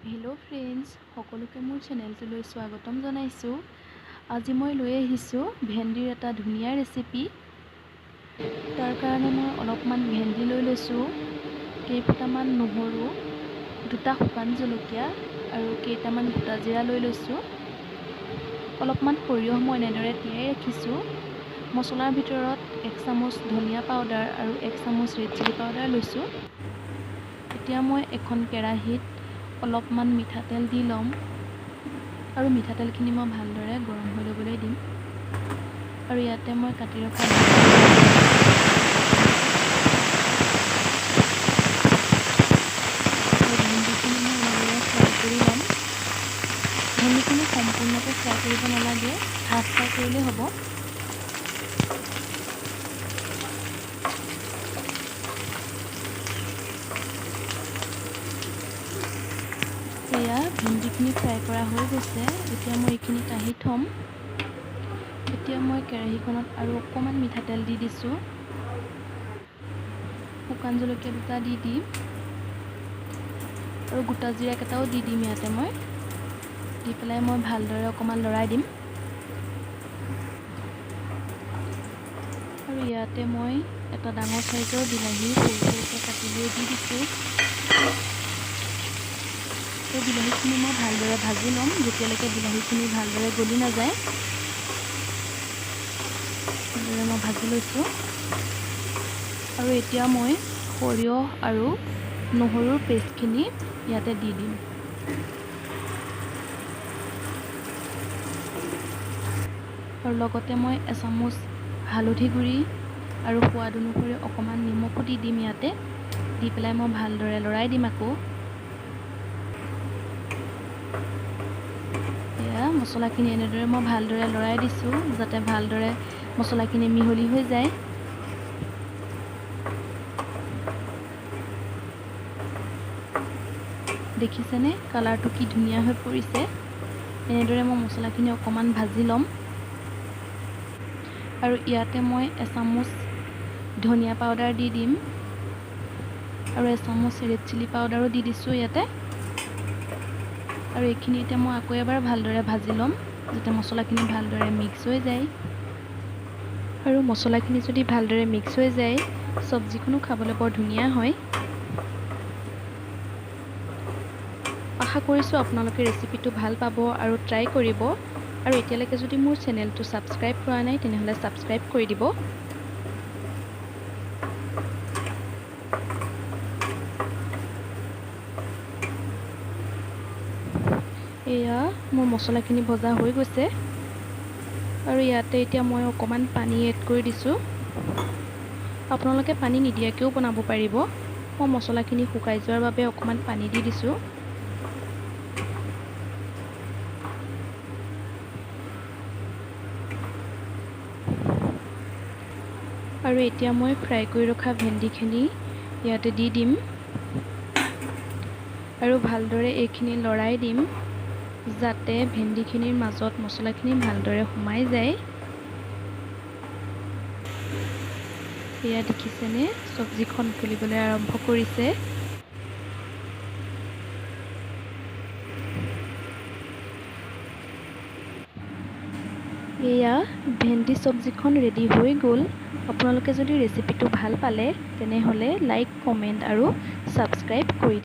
Hello' friends, সকলোকে মোৰ চেনেলটোলৈ স্বাগতম জনাইছোঁ। আজি মই লৈ আহিছোঁ ভেন্দিৰ এটা ধুনীয়া ৰেচিপি। তাৰ কাৰণে মই অলপমান ভেন্দি লৈ লৈছোঁ, কেইফুটামান নহৰু, দুটা শুকান জলকীয়া আৰু কেইটামান গোটা জিৰা লৈ লৈছোঁ। অলপমান সৰিয়হ মই এনেদৰে তিয়াই ৰাখিছোঁ। মছলাৰ ভিতৰত এক চামুচ ধনিয়া পাউডাৰ আৰু এক চামুচ ৰেড চিলি পাউডাৰ লৈছোঁ। এতিয়া মই এখন কেৰাহীত অলপমান মিঠাতেল দি ল'ম আৰু মিঠাতেলখিনি মই ভালদৰে গৰম হৈ ল'বলৈ দিম। আৰু ইয়াতে মই কাটি ৰখা ভেন্দিখিনি মই এনেদৰে ফ্ৰাই কৰি ল'ম। ভেন্দিখিনি সম্পূৰ্ণকৈ ফ্ৰাই কৰিব নালাগে, হাফ ফ্ৰাই কৰিলেই হ'ব। এয়া ভেন্দিখিনি ফ্ৰাই কৰা হৈ গৈছে। এতিয়া মই এইখিনি কাঢ়ি থ'ম। এতিয়া মই কেৰাহীখনত আৰু অকণমান মিঠাতেল দি দিছোঁ, শুকান জলকীয়া দুটা দি দিম আৰু গোটা জিৰা কেইটাও দি দিম ইয়াতে মই। দি পেলাই মই ভালদৰে অকণমান লৰাই দিম। আৰু ইয়াতে মই এটা ডাঙৰ চাইজৰ বিলাহী সৰু সৰুকৈ কাটি লৈ দি দিছোঁ। এই বিলাহীখিনি মই ভালদৰে ভাজি ল'ম, যেতিয়ালৈকে বিলাহীখিনি ভালদৰে গলি নাযায়। ভালদৰে মই ভাজি লৈছোঁ। আৰু এতিয়া মই সৰিয়হ আৰু নহৰুৰ পেষ্টখিনি ইয়াতে দি দিম। আৰু লগতে মই এচামুচ হালধি গুড়ি আৰু সোৱাদ অনুসৰি অকণমান নিমখো দি দিম ইয়াতে। দি পেলাই মই ভালদৰে লৰাই দিম আকৌ। মছলাখিনি এনেদৰে মই ভালদৰে লৰাই দিছোঁ, যাতে ভালদৰে মছলাখিনি মিহলি হৈ যায়। দেখিছেনে কালাৰটো কি ধুনীয়া হৈ পৰিছে। এনেদৰে মই মছলাখিনি অকণমান ভাজি ল'ম। আৰু ইয়াতে মই এচামুচ ধনিয়া পাউডাৰ দি দিম আৰু এচামুচ ৰেড চিলি পাউডাৰো দি দিছোঁ ইয়াতে। আৰু এইখিনি এতিয়া মই আকৌ এবাৰ ভালদৰে ভাজি ল'ম, যাতে মছলাখিনি ভালদৰে মিক্স হৈ যায়। আৰু মছলাখিনি যদি ভালদৰে মিক্স হৈ যায়, চব্জিখনো খাবলৈ বৰ ধুনীয়া হয়। আশা কৰিছোঁ আপোনালোকে ৰেচিপিটো ভাল পাব আৰু ট্ৰাই কৰিব। আৰু এতিয়ালৈকে যদি মোৰ চেনেলটো ছাবস্ক্ৰাইব কৰা নাই, তেনেহ'লে ছাবস্ক্ৰাইব কৰি দিব। এয়া মোৰ মছলাখিনি ভজা হৈ গৈছে। আৰু ইয়াতে এতিয়া মই অকণমান পানী এড কৰি দিছোঁ। আপোনালোকে পানী নিদিয়াকৈও বনাব পাৰিব। মই মছলাখিনি শুকাই যোৱাৰ বাবে অকণমান পানী দি দিছোঁ। আৰু এতিয়া মই ফ্ৰাই কৰি ৰখা ভেন্দিখিনি ইয়াতে দি দিম আৰু ভালদৰে এইখিনি লৰাই দিম, যাতে ভেন্দিখিনিৰ মাজত মছলাখিনি ভালদৰে সোমাই যায়। এয়া দেখিছেনে চব্জিখন ফুলিবলৈ আৰম্ভ কৰিছে। এয়া ভেন্দি চব্জিখন ৰেডি হৈ গ'ল। আপোনালোকে যদি ৰেচিপিটো ভাল পালে তেনেহ'লে লাইক, কমেণ্ট আৰু ছাবস্ক্ৰাইব কৰি